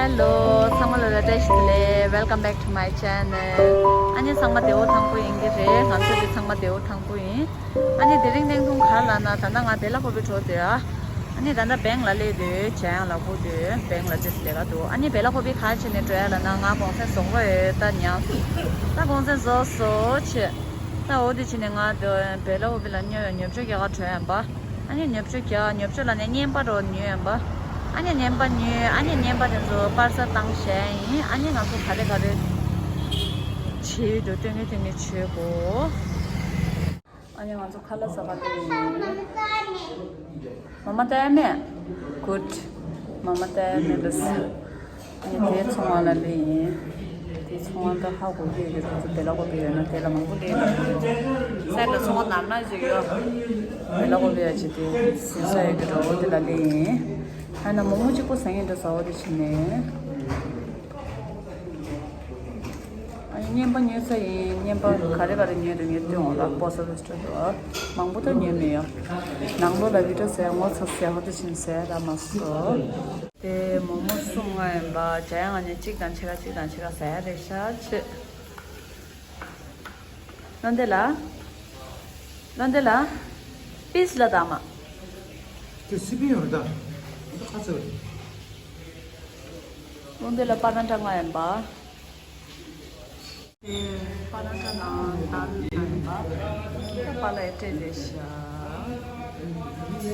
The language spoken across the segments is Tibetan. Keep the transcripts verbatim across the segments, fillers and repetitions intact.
Hello, ཚང་མ་ལ་བཀྲ་ཤིས་བདེ་ལེགས། Welcome back to my channel. ཨ་ནི་ཚང་མ་བདེ་པོ་ཐང་པོ་ཡིན་གྱི་རེད། ང་ཚོ་དེ་ཚང་མ་བདེ་པོ་ཐང་པོ་ཡིན། ཨ་ནི་དེ་རིང་གནད་དོན་ག་ལབ་ན། ད་ལྟ་ང་བེ་ལ་ཀོ་པི་འགྲོ་འདོད་ཨ། ཨ་ནི་ད་ལྟ་བེང་ལ་སླེབས་འདོད། ཇ་ཡང་ལ་ཁུག་འདོད། བེང་ལ་ཏོག་ཙམ་ལས་ཀ་འདུག་ཨ་ནི་བེ་ལ་ཀོ་པི་ག་རེ་བྱས་ནས་འགྲོ་ཡ་ལབ་ན། ང་གུང་སེང་ཟོག་པོ་ཡོད། ད་ཉལ་སོང་། ད་གུང་སེང་ཟོས་སོ་བྱས། ད་འོ་དེ་བྱས་ནས་ང་དེ་བེ་ལ་ཀོ་པི་ལ་ཉོ་ཡ་ཉོ་ཆ་རྒྱག་ག་འགྲོ་ཡ་ཡིན་པ། ཨ་ནི་ཉོ་ཆ་རྒྱག་ཉོ་ཆ་ལབ་ནས་རྔན་པ་འདྲ་བོ་ཉོས་ཡ་ཡིན་པ། ཨ་ནི་རྔན་པ་ཉོས། ཨ་ནི་རྔན་པ་དེ་ཚོ་པར་སར་བཏང་བཞག་ཡིན། ཨ་ནི་ང་ཚོ་ག་རེ་ག་རེ་བྱེད་ཡོད་འདུག་སྟོན་གི་སྟོན་གི་བྱེད་དགོས། ཨ་ནི་ང་ཚོ་ཁ་ལག་ཟ་ག་སླེབས་ཡིན། མ་མ་ལྟ་ཡ་མེད། Good. མ་མ་ལྟ་ཡ་མེད་ལ་ཟ། ཨ་ནི་དེའི་ཚོང་ཁང་ལ་སླེབས་ཡིན། དེའི་ཚོང་ཁང་ད་ཧ་གོ་གི་ཡོད་ཀྱི་རེད། ང་ཚོ་བེ་ལ་ཀོ་པི་ཡོད་ན་དེ་ལ་མང་པོ་སླེབས་ཡོད། སའི་ཌི་ལ་ཚོང་ཁང་ནར་ནར་ཞིག་ཡོད། བེ་ལ་ཀོ་པི་ཡ་ཅིག་དེ་ཟིན་ས་ཡོད་ཀྱི་རེད། འོ་དེ་ལ་སླེབས་ཡིན། ཨ་ནི་མོག་མོག་གཅིག་པོ་ཟ་ངེས་འདྲ་ཟ། འོ་དེ་བྱས་ནས། ཨ་ནི་རྔན་པ་ཉོས་ཚར་ཡིན། རྔན་པ་ག་རེ་ག་རེ་ཉོས་འདུག་ངས་སྟོན་འོང་ལ། པོ་སི་རེ་སི་ཊོ་རེན་ལ། མང་པོ་ད་ཉོས་མེད་ཡ། ནང་ལོགས་ལ་བི་ཌི་ཡོ་ཟེར་ངོ་ཚ་ཟེར་ཧོ་དེ་བཞིན་ཟེར་ར་མ་སོ། དེ་མོག་མོག་གསུམ་ལྔ་ཡིན་པ། ཇ་ཡང་ང་གཉིས་གཅིག་དང་ཕྱེད་ཀ་གཅིག་དང་ཕྱེད་ཀ་ཟ་ཡ་རེད་ཤག་ཆེ། བློ་འདས་ལ། བློ་འདས་ལ། པིས་ལ་དང་མ། དེ་སི་པི་ཡོང་ད། ཁ་ཚ་བ། བློ་འདས་ལ་པ་རན་ཊ་ལྔ་ཡིན་པ། དེ་པ་རན་ཊ་ནང་དལ་ཡིན་པ། དེ་པ་ལ་ཡ་སྤྲད་རེད་ཤག་དེ་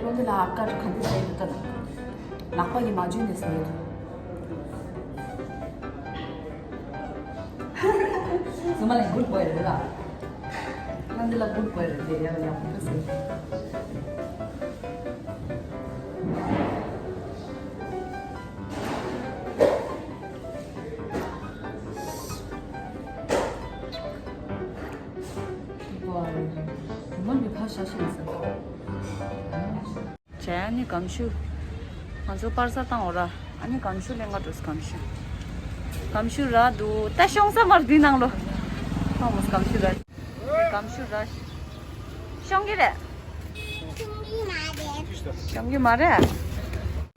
བློ་འདས་ལ་ཨ་ཀ་ག་འདི་ཟེར་ཡོད་ད། ལག་པ་ཡིས་མ་འཇུས་ནས་ཟེར་ཡོད། ཟུར་མ་ལ་གུཌ་བོའི་རེད་ལ། བློ་འདས་ལ་གུཌ་བོའི་རེད། དེ་ཡག་ཡག་པོ་ཟེར། ཇ་ཡང་ནི་སྒམ་ཆུ། ང་ཚོ་པར་སར་བཏང་འོ་ར། ཨ་ནི་སྒམ་ཆུ་ལེན་ག་འགྲོ། སྒམ་ཆུ། སྒམ་ཆུ་རག་འདུག་ད་ཤོང་ས་མར་འདི་ནང་ལོ། ཨ་མོ་སྒམ་ཆུ་རག་སྒམ་ཆུ་རག་ཤོང་གི་རེད། ཤོང་གི་མ་རེད།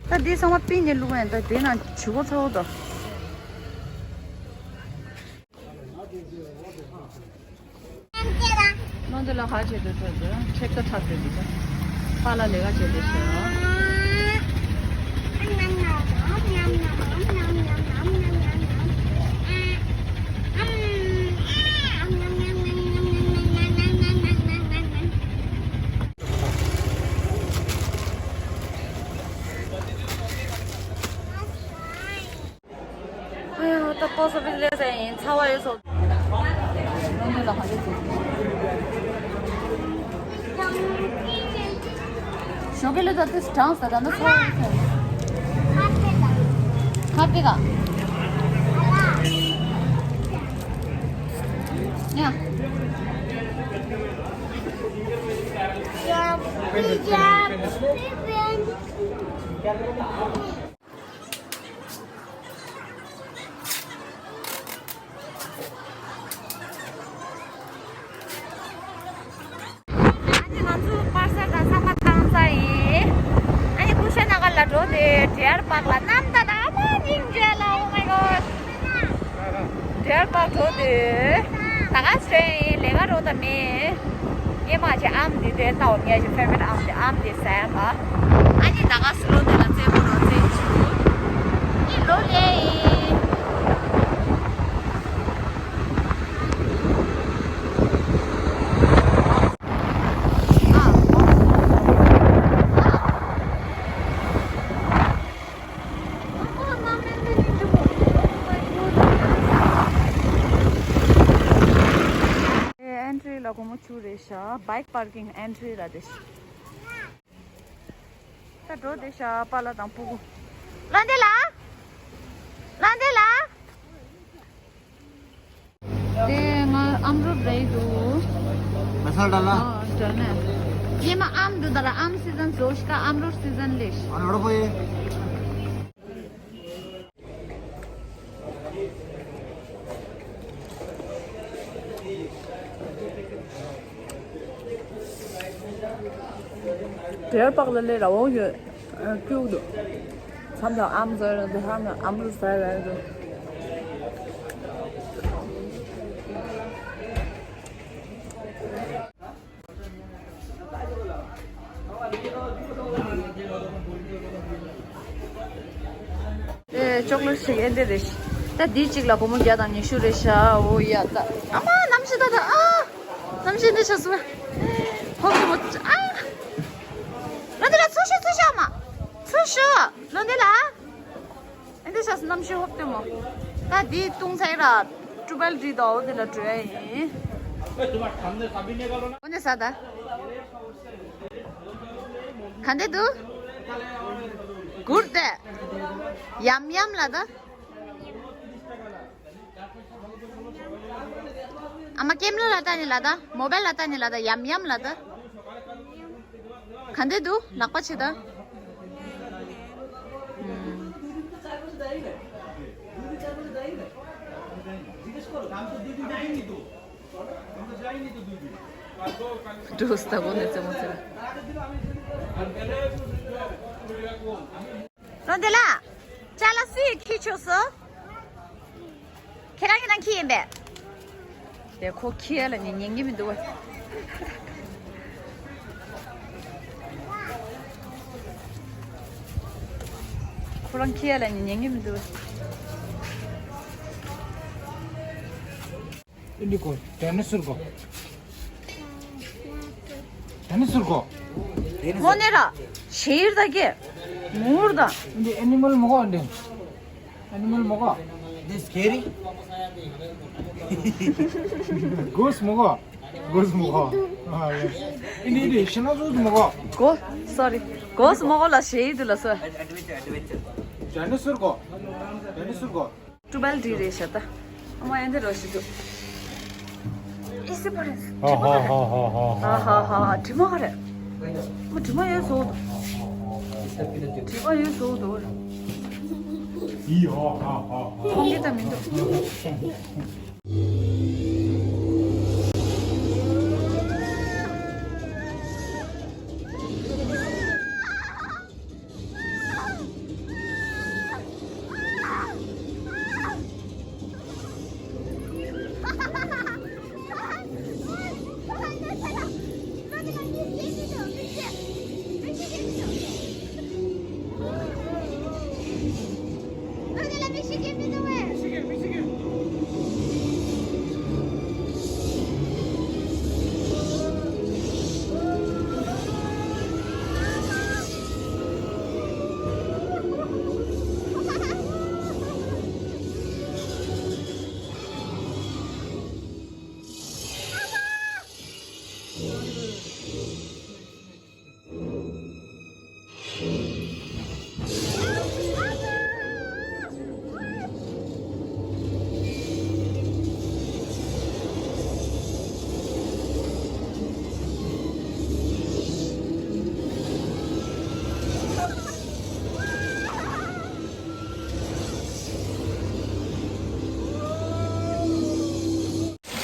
ད་འདི་ཚང་མ་པིན་ནས་བླུགས་ཡིན། ད་དེ་ནང་བྱུག་པ་ཚ་བོ་དང་། བློ་འདས་ལ་ག་བྱེད་འདོད་ཐོས་འདོད། ཆེག་ཏ་འཁྲབ་བྱེད་འདོད་ཐོས། པཱ་ལགས་ལས་ཀ་བྱེད་འདོད་ཐོས། ཨ་ཡ། ད་པོ་སི་ཨོ་ཕི་སི་སླེབས་ཟེར་ཡིན། ཚ་བ་ཡོད་སོ། ཞོགས་ཀས་ལ་ད་ཏིས་གྲངས་ཟེར་ད་ནི་ཚ་བ་ཡོད་སོ། ཁ་པི་ག་ཡ། ཨ་ནི་ང་ཚོ་པར་སར་དང་ས་ཕ་ཐང་ས་ཡིན། ཨ་ནི་ཀུ་ཤ་ན་གར་ལ་འགྲོ་དེ་ཌི་ཨར་པཱརྐ་ལ་གནམ་ད་ད་མ་སྙིང་རྗེ་ལ། Oh my god. ཌི་ཨར་པཱརྐ་འགྲོ་དེ་ད་ག་སེ་ལས་ཀ་རོ་ད་མེད། ངས་མ་བྱས་ཨམ་འདི་དེ་ལྟ་བ། ངས་ཀྱི་ཕེ་ཝ་རིཊ་ཨམ་དེ་ཨམ་དེ་ཟ་ཡ་མ། ཨ་ནི་ད་ག་སེ་ལོ་དེ་ལ་རྩེད་མོ་རོ་རྩེད་ཆུ། ཨི་ལོ་ལེ། ཨེན་ཊི་རི་ལ་སྒོར་མོ་བཅུ་རེད་ཤག་བྷའིཀ་པར་ཀིང་ཨེན་ཊི་རི་ལ་རེད་ཤག་ད་འགྲོ་བསྡད་ཤག་པཱ་ལགས་དང་ཕྲུ་གུ། ལ་འདི་ལ། ལ་འདི་ལ། དེ་ང་ཨམ་རོ་རེད་འདུག་མ་ས་ལ་ལ། ཨ་འདྲ་ནས། ཡེ་མ་ཨམ་འདུག་ད་ལ་ཨམ་སི་ཛན་བཟོ་ཤི་ཀ་ཨམ་རོ་སི་ཛན་ལེ་ཤི། ཨ་རོ་པོ་ཡེ། ཌི་ཨར་པཱརྐ་ལ་སླེབས་ར་འོ་ཡོད། ཨ། སྐྱུག་འདུག་མཚམས་དང་ཨམ་ཟ་ར་འདུག་མཚམས་དང་ཨམ་རུ་ཟ་ར་འདུག་ཨེ། ཅོག་ལེ་ཊི་ཞིག་ཨེ་འདི་རེད། ད་འདི་གཅིག་ལ་སྒོར་མོ་བརྒྱ་དང་ཉི་ཤུ་རེད་ཤག་འོ་ཡ། ད་ཨ་མ་གནམ་གཤིས་ད་ད་ཨ། གནམ་གཤིས་འདི་ཤ་སུ། ཧོབ་ཏེ་མོ། ཨ། ར་འདི་ལ་ཚུར་ཤོག་ཚུར་ཤོག་མ། ཚུར་ཤོག་ལོ་འདི་ལ། ཨེ་འདི་ཤ་སུ་གནམ་གཤིས་ཧོབ་ཏེ་མོ། ད་འདི་བཏུང་ཚར་ར། ཀྲུ་པལ་འདི་ད་འོ་འདི་ལ་འགྲོ་ཡ་ཡིན། འོ་འདི་ཟ་ད། ག་འདྲ་འདུག་གུར་དེ། ཡམ་ཡམ་ལ་ད། ཨ་མ་ཀེམ་ར་ལ་ལྟ་ནི་ལ་ད། མོ་བལ་ལ་ལྟ་ནི་ལ་ད། ཡམ་ཡམ་ལ་ད། ག་འདྲ་འདུག་ལག་པ་ཕྱིས་ད། འགྲོ་སྟ་གོ་ནས་རྩེད་མོ་རྩེ་ར། རོ་འདི་ལ། ཅ་ལག་སུས་ཁྱེར་ཆོག་སོ། ཁྱེད་རང་གིས་ནང་ཁྱེར་ཡིན་པས། དེ་ཁོ་ཁྱེར་ལ་ནི་ཉན་གྱི་མི་འདུག་བས། ཁོ་རང་ཁྱེར་ལ་ནི་ཉན་གྱི་མི་འདུག་བས། ཨིན་ཌི་གོ། ཌའི་ནོ་སོར་གོ། ཌའི་ནོ་སོར་གོ། དངོས་གནས་ར། ཞེ་ཡིར་ད་ཀེ། མུར་ད། ཨིན་ཌི་ཨེ་ནི་མལ་མོ་གོ་ཨིན་ཌི། ཨེ་ནི་མལ་མོ་གོ། This scary? གོས་མོ་གོ། གོས་མོ་གོ། ཨ་ཡེ། ཨིན་ཌི་ཨིན་ཌི་ཤི་ན་ཟོ་མོ་གོ། གོ། སོ་རི། གོས་མོ་གོ་ལ་ཞེ་ཡིར་དུ་ལ་སོ། ཌའི་ནོ་སོར་གོ། ཌའི་ནོ་སོར་གོ། ཀྲུ་པལ་འདི་རེད་ཤག་ད། ཨ་མ་ཡང་འདི་རོ་ཞིག་འདུག་ཨེ་སི་པ་རེད། ཧ་ཧ་ཧ་ཧ་ཧ། ཧ་ཧ་ཧ། དྲི་མ་ག་རེད། མ་དྲི་མ་ཡོད་བཟོ་འདུག་དྲི་མ་ཡོད་བཟོ་འདུག་ཡི་ཧ་ཧ་ཧ་ཧ། ཁོང་གི་ད་མི་འདུག་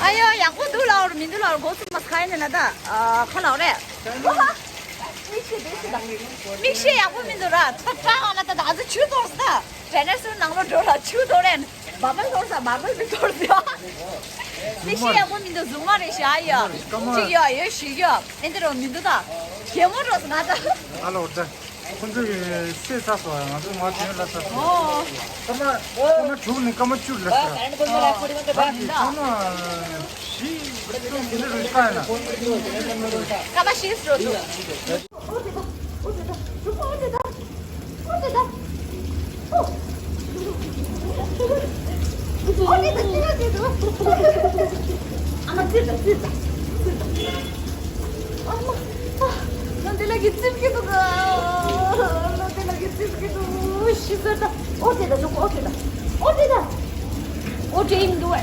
ཨ་ཡོ། ཡག་པོ་འདུག་ལབ་ར་མི་འདུག་ལབ་ར། སྒོ་ཚུགས་མ་ཁ་ཡིན་ན་ད། ཨ། ཁ་ལག་རེད། མིག་ཤེལ་དེ་ཤི་ད། མིག་ཤེལ་ཡག་པོ་མི་འདུག་ར། ད་ཀྲང་ཨ་ལ་ད་ད་ཨ་ཙི་ཆུ་གཏོར་སི་ད། ཌའི་ནོ་སོར་ནང་ལོགས་འགྲོ་ར་ཆུ་གཏོར་རན། བ་བལ་གཏོར་ས་བ་བལ་མི་གཏོར་སི་ཡ། མིག་ཤེལ་ཡག་པོ་མི་འདུག་གཟུགས་མ་རེད་ཤག་ཨ་ཡ། གཅིག་ཡོད་ཡོད་ཞིག་ཡོད། ཨེ་འདི་རུ་མི་འདུག་ད། གད་མོ་འགྲོ་སི་ང་ད། ཨ་ལོ་ད། ཁོང་ཚོ་གི་སེ་ཚ་སོ། ང་ཚོ་མ་དེ་ལ་ས་སོ། ཨོ། སྐར་མ་སྐར་མ་དྲུག་ནས་སྐར་མ་བཅུ་ལ་ས། ཨོ། ད་སྐར་མ་བཞི་ཙམ་དེ་འདྲ་རུ་ཆགས་ཡིན་ན། སྐར་མ་བཞི་འགྲོ་འདུག་ཨ་མ་ཙིར་དང་ཙིར་དང་ཙིར་དང་། ཨ་མ། ཨ། ལོ་འདི་ལ་གི་ཙིར་གི་འདུག་ལོ་འདི་ལ་གི་ཙིར་གི་འདུག་ཤི་ཟེར་ད། ཨོ་ཙེ་ད་ཞོག་ཨོ་ཙེ་ད། ཨོ་ཙེ་ད། ཨོ་ཙེ་ཡིན་འདུག་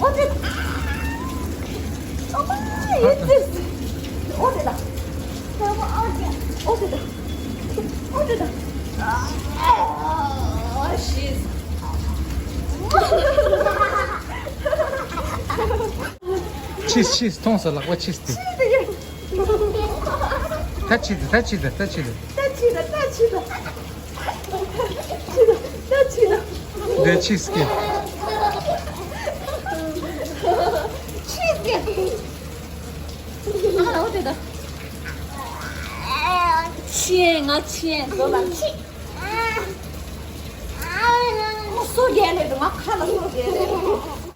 ཨོ་ཙེ་ད། ཨ་མ་ཡོད་ཙིར། ཨོ་ཙེ་ད། ཨ་མ་ཨོ་ཙེ། ཨོ་ཙེ་ད། ཨོ་ཙེ་ད། ཨ། ཤི། ཆིས་ཆིས་མཐོང་སོང་། ལག་པ་ཆིས་ཏེ། ད་ཆིས་ཏེ། ད་ཆིས་ཏེ། ད་ཆིས་ཏེ། ད་ཆིས་ཏེ། ད་ ཆི་ད། ཆི་ད། ཆི་ད། འདི་ཆི་སྐད། ཆི་སྐད། ང་ལ་འོ་དེ་ད། ཆི་ཡན་ང་ཆི་ཡན་འགྲོ་ལ་ཆི། ང་སོ་རྒྱལ་ལས་འདུག་ང་ཁ་ལ་སོ་རྒྱལ་ལས་འདུག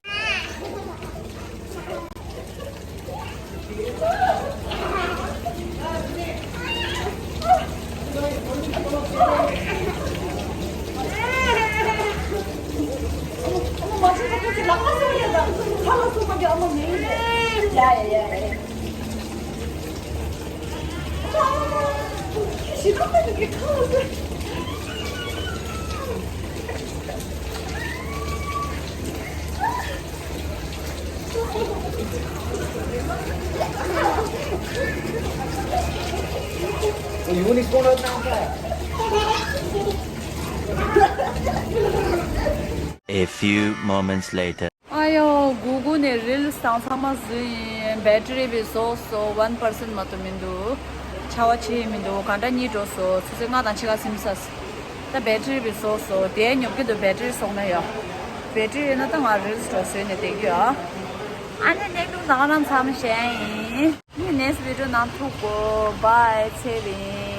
A few moments later. ཨ་ཡོ། སྒུག་སྒུག་ནས་རིལ་སི་དང་ཚང་མ་བཟོས་ཡིན། བེ་ཊི་རི་བི་བཟོས་སོ། ཝན་པར་སེན་མ་གཏོགས་མི་འདུག་ཆར་པ་ཆེ་མི་འདུག་གང་འདྲ་གཉིད་འགྲོ་སོང་། ཆུ་ཚོད་ལྔ་དང་ཕྱེད་ཀ་ཟིན་ས། ད་བེ་ཊི་རི་བི་བཟོས་སོ། དེ་ཉོབ་ཀྱི་འདུག་བེ་ཊི་རི་བཟོས་ན་ཡོ། བེ་ཊི་རི་ཡོད་ན་ད་ང་རིལ་སི་འགྲོ་བཟོས་ནས་བསྡད་ཀྱི་ཡོ། ཨ་ནི་གནས་ཚུལ་ད་ག་རང་ཚང་མ་བཤད་ཡིན། ཨ་ནི་ནེག་སི་ཊི་བི་ཌི་ཡོ་ནང་ཐུག་གོ། བྷའི། ཚེ་རིང་།